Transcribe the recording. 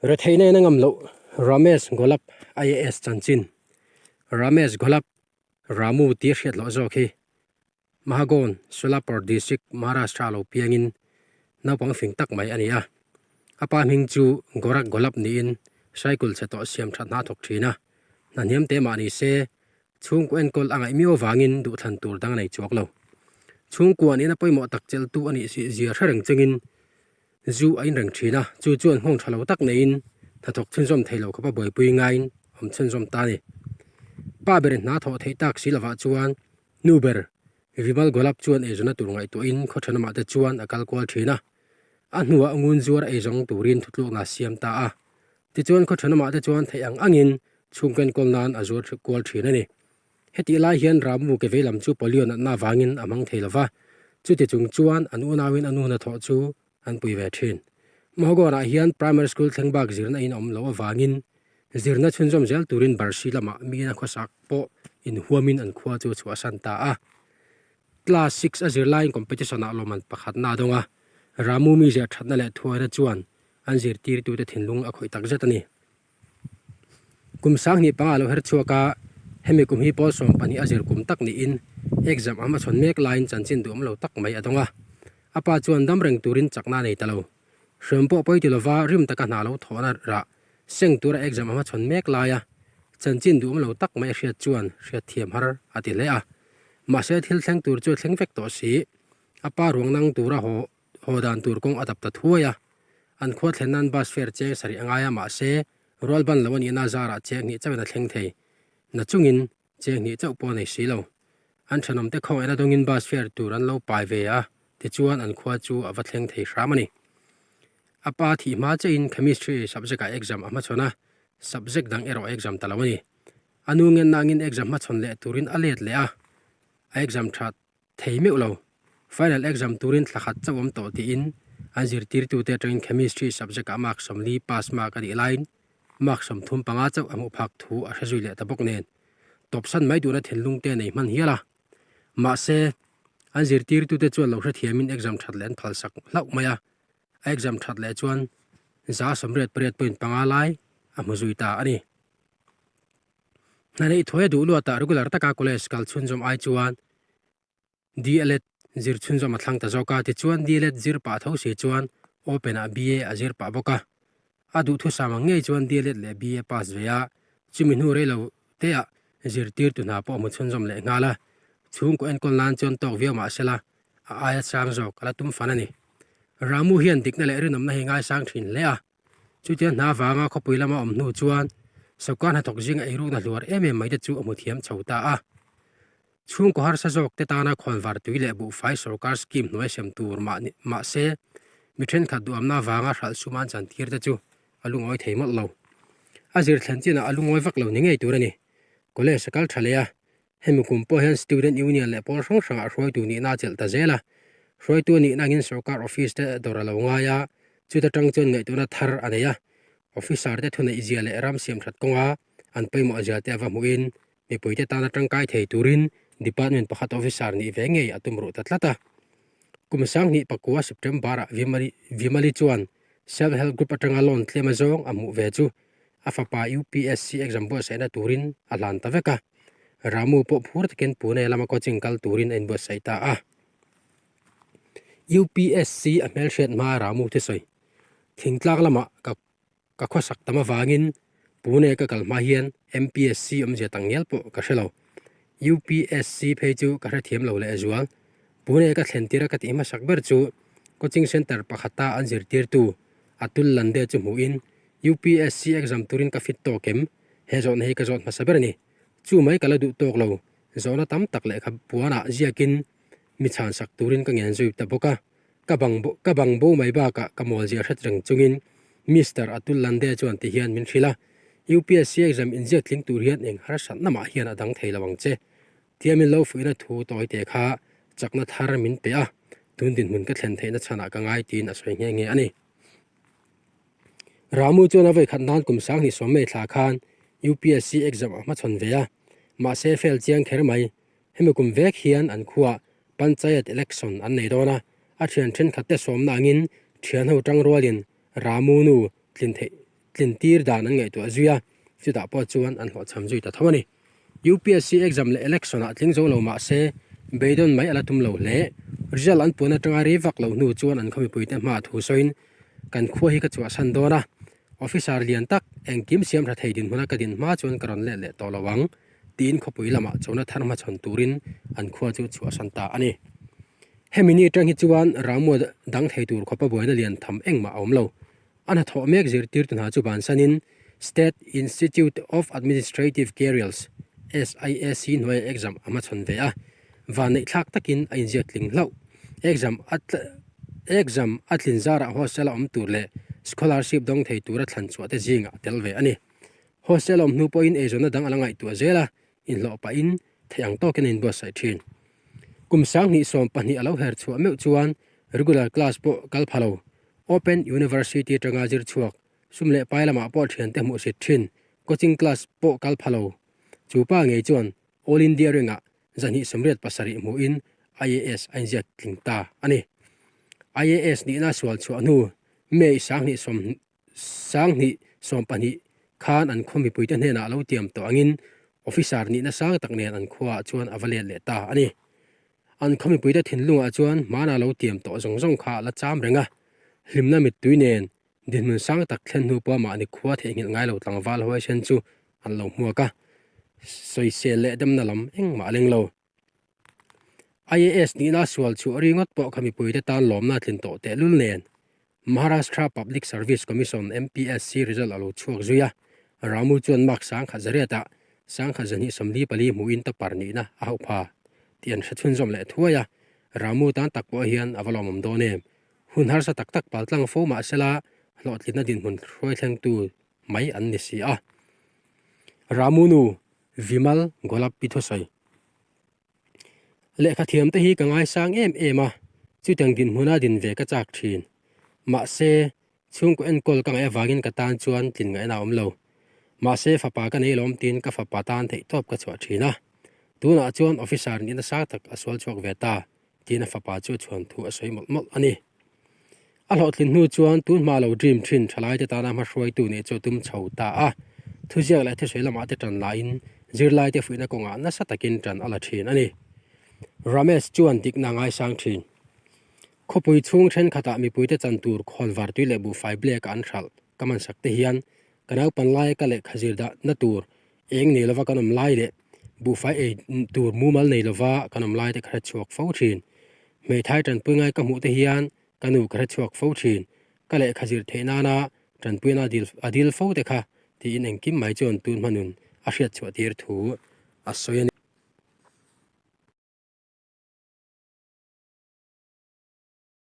Retheihna in a ngam loh Ramesh Golap IAS chanchin Ramesh Golap Ramu tih a hriat loh zawk hi Mahagon, Solapur District, Maharashtra lo piangin naupang fing tak mai a ni a. A pa hming chu Gorak Golap niin cycle chhe tawh siam that hna a thawk thin a. Hna hniam te mah ni se chhungkaw enkawl a ngaih miau avangin duhthlan tur dang a nei chuak lo. Chhungkua nihna pawimawh tak chelhtu a nih zia hre reng chungin Zu a inreng thin a, chu chuan nghawng tha lo tak neiin hnathawk chhunzawm thei lo khawpa buaipui ngaiin awm chhunzawm ta a ni. Pa berin hna thawh theih tak si lovah chuan nu ber Vimal Golap chuan eizawnna tur ngaihtuahin khaw thenawmah te chuan a kal kual thin a, a hnuah ngun zuar eizawng turin thutlukna a siam ta a. Tichuan khaw thenawmah te chuan theih ang angin chhungkaw enkawl nan a zuar kual thin a ni. Hetih lai hian Ramu ke veilam chu polio natna avangin a hmang thei lova, chuti chung chuan an unauin a nu hnathawh chu an pui ve thin. Mahogona-ah hian primary school thleng bak zirna in a awm loh avangin zirna chhunzawm zel turin Barsi lamah miin a khawsak pawh inhuamin an khua chu a chhuahsan ta a. Class six a zir laiin competition-ah lawmman pakhatna a dawng a, Ramu mizia thatna leh thuaina chuan an zirtirtute thinlung a khawih takzet a ni. Kum 2005 a lo her chhuak a, hemi kum hi pawl 12 a zir kum tak niin exam a hmachhawn mek laiin chanchin duhawm lo tak mai a dawng a. A pa chuan dam reng turin chakna a nei ta lo. Hriam pawh pawi ti lova rim taka hna lo thawhna rah seng tura exam a hmachhawn mek laia chanchin duhawm lo tak mai a hriat chuan hriat thiam har a ti hle a. Mahse thil thleng tur chu a thleng vek tawh si. A pa ruang nang tura haw Haw dan tur kawng a dap ta thuai a, an khua thlen nan bus fare cheng sarih a ngai a mahse rual ban lo a nihna zarah cheng hnih chauhin a thleng thei. Na chungin cheng hnih chauh pawh a nei si lo. An thenawmte khawngaihna dawngin bus fare tur an lo pai ve a, tichuan an khua chu a va thleng thei hram a ni. A pa thih hma chiahin chemistry subject ah exam a hmachhawn a, subject dang erawh a exam ta lo a ni. A nu ngenna angin exam hmachhawn leh turin a let leh a, a exam that Thei meuh lo. Final exam turin thla khat chauh awm tawh tiin an zirtirtute atangin Chemistry subject ah mark 40 pass mark a nih laiin mark 35 chauh a hmuh phak thu a hre zui leh ta bawk nen tawpsan mai duhna thinlung te nei hman hial a. Mahse, an zirtirtute chuan lo hrethiamin exam that leh an phalsak hlauh mai a. A exam that leh chuan 88.5 lai a hmu zui ta a ni. Hna neih thuai a duh luatah regular taka college kal chhunzawm ai chuan DLEd zir chhunzawm a thlang ta zawk a, tichuan DLEd zir pah tho si chuan Open ah BA a zir pah bawk a. A duhthusam ang ngei chuan DLEd leh BA pass ve a, chumi hnu rei lo te ah zirtirtu hna pawh a hmu chhunzawm leh nghal a, chhungkaw enkawl nan chuan tawk viau mah sela a aia sang zawk a la tum fan a ni. Ramu hian dikna leh rinawmna hi ngaisang thin hle a. Chutia hna vanga khawpui lama awm hnu chuan sawrkar hnathawk zinga eirukna hluar em em mai te chu a hmu thiam chho ta a. Chhungkaw harsa zawk te tana khawnvar tui leh buhfai sawrkar scheme hnuai sem tur mah mahse mi thenkhat duhamna vanga hralh sum an chantir te chu a lungawi thei mawlh lo. A zir thlen chinah a lungawi vak lo ni ngei tur a ni. College a kal tha leh a, Hemi kum pawh hian Student Union leh pawl hrang hrangah hruaitu nihna a chelh ta zel a. Hruaitu a nihna angin sawrkar office te dawr a lo ngai a, chuta tang chuan ngaihtuahna thar a nei a. Officer te thuneih zia leh ram siam that kawnga an pawimawh zia te a va hmuhin mipuite tana tangkai thei turin department pakhat officer nih ve ngei a tum ruh ta tlat a. Kum 2009 September ah Vimali chuan Self Help Group atanga loan tlem azawng a hmuh ve chu a fapa UPSC exam buatsaihna turin a hlan ta vek a, Ramu pawh phur takin Pune lama coaching kal turin a inbuatsaih ta a. UPSC a hmelhriat hma Ramu thusawi thingtlak lamah ka ka khawsak tam avangin Pune ka kal hma hian MPSC awmzia tak ngial pawh ka hre lo. UPSC phei chu ka hrethiam lo leh zual. Pune ka thlen tir a ka tih hmasak ber chu coaching centre pakhata an zirtirtu Atul Lande chu hmuhin UPSC exam turin ka fit tawk em? He zawhna hi ka zawt hmasa ber a ni. Chu mai ka la duh tawk lo. Zawhna tam tak lehkha puanah ziakin mi chhan sak turin ka ngen zui ta bawk a. Ka bang ka bang bo mai bakah ka mawl zia hret reng chungin Mister Atul Lande chuan ti hian min hrilh a, UPSC exam inziak tling tur hian eng harsatna mah hian a dang thei lo ang che. Tia min lo fuihna thu tawi te kha chakna thar min pe a, tun dinhmun ka thlen theihna chhanah ka ngai tiin a sawi nghe nghe a ni. Ramu chuan a vawikhat nan kum 2010 May thla khan UPSC exam a hmachhawn ve a, mahse fail chiang kher mai. Hemi kum vek hian an khuaah Panchayat election an nei dawn a, a thian thenkhat te sawmna angin thian ho tang rualin Ramu nu tlin theih. tlin tir dan an ngaihtuah zui a, chutah pawh chuan an hlawhchham zui ta tho a ni. UPSC exam leh election ah tling zo lo mah se beidawn mai a la tum lo hle. Result an puan atanga rei vak lo hnu chuan an khawmipuite hmaah thu sawiin, Kan khua hi ka chhuahsan dawn a, officer lian tak engkim siam tha thei dinhmuna ka din hma chuan ka rawn let leh tawh lo ang, tiin khawpui lamah chona thar hmachhawn turin an khua chu chhuahsan ta a ni. Hemi ni atang hi chuan Ramua dang thei tur khawpa buaina lian tham engmah a awm lo. A hnathawh mek zirtirtu hna chu bansanin State Institute of Administrative Careers, SIAC, hnuaiah exam a hmachhawn ve a, vanneihthlak takin a inziak tling hlauh. Exam a exam a tlin zarah hostel a awm tur leh scholarship dawng thei tura thlan chhuah te zingah a tel ve a ni. Hostel a awm hnu pawhin eizawnna dang a la ngaihtuah zel a, inhlawh pahin theih ang tawkin a inbuatsaih thin. Kum 2012 a lo her chhuah meuh chuan regular class pawh kal pha lo. Open University atanga zir chhuak, sum leh pai lamah pawh thiante hmuh sit thin, coaching class pawh kal pha lo. Chu pa ngei chuan All India ringah 287 hmuhin IAS a inziak tling ta a ni. IAS nihna sual chhuah hnu May 2012 khan an khaw mipuite hnenah lo tiam tawh angin officer nihna sang tak nen an khuaah chuan a va let leh ta a ni. An khaw mipuite thinlungah chuan hmana lo tiam tawh zawng zawng kha a la cham reng a, hlimna mittui nen dinhmun sang tak thlen hnu pawh mahni khua theihnghilh ngai lo tlangval huaisen chu an lo hmuak a, sawisel leh demna lam engmah a leng lo. IAS nihna sual chhuah ringawt pawh kha mipuite tan lawmna a tlin tawh tehlul nen Maharashtra Public Service Commission, MPSC, result a lo chhuak zui a, Ramu chuan mark 10% ah 1244 hmuhin topper nihna a hauh pha tih an hre chhunzawm leh thuai a, Ramu tan tak pawh hian a va lawmawm dawn em? Hun harsa tak tak paltlang fo mah sela hlawhtlinna dinhmun hruai thlengtu mai an ni si a. Ramu nu Vimal Golap-i thusawi. Lehkha thiam te hi ka ngaisang em em a, chutiang dinhmuna din ve ka chak thin. Mahse, chhungkaw enkawl ka ngaih avangin ka tan chuan tlin ngaihna a awm lo. Mahse, fapa ka nei lawm tiin ka fapa tan theihtawp ka chhuah thin a. Tunah chuan officer nihna sang tak a sual chhuak ve ta, tiin a fapa chu a chhuan thu a sawi mawlh mawlh a ni. A hlawhtlin hnu chuan tun hma lo dream thin thalaite tana hmahruaitu nih chu a tum chho ta a. Thuziak leh thusawi lamah te tan laiin zirlaite fuihna kawngah nasa takin tan a la thin a ni. Ramesh chuan dikna a ngaisang thin. Khawpui chhung thenkhatah mipuite chan tur khawnvar tui leh buhfai black-a an hralh ka mansak te hian ka naupan laia ka lehkha zir dahna tur eng nei lova kan awm lai leh buhfai ei tur mumal nei lova kan awm lai te ka hre chhuak fo thin. Hmeithai tanpui ngai ka hmuh te hian ka nu ka hre chhuak fo thin. Ka lehkha zir theih nana tanpuina a dil a dil fo te kha tiin engkim mai chuan tun hmanun a hriat chhuah tir thu a sawi a ni.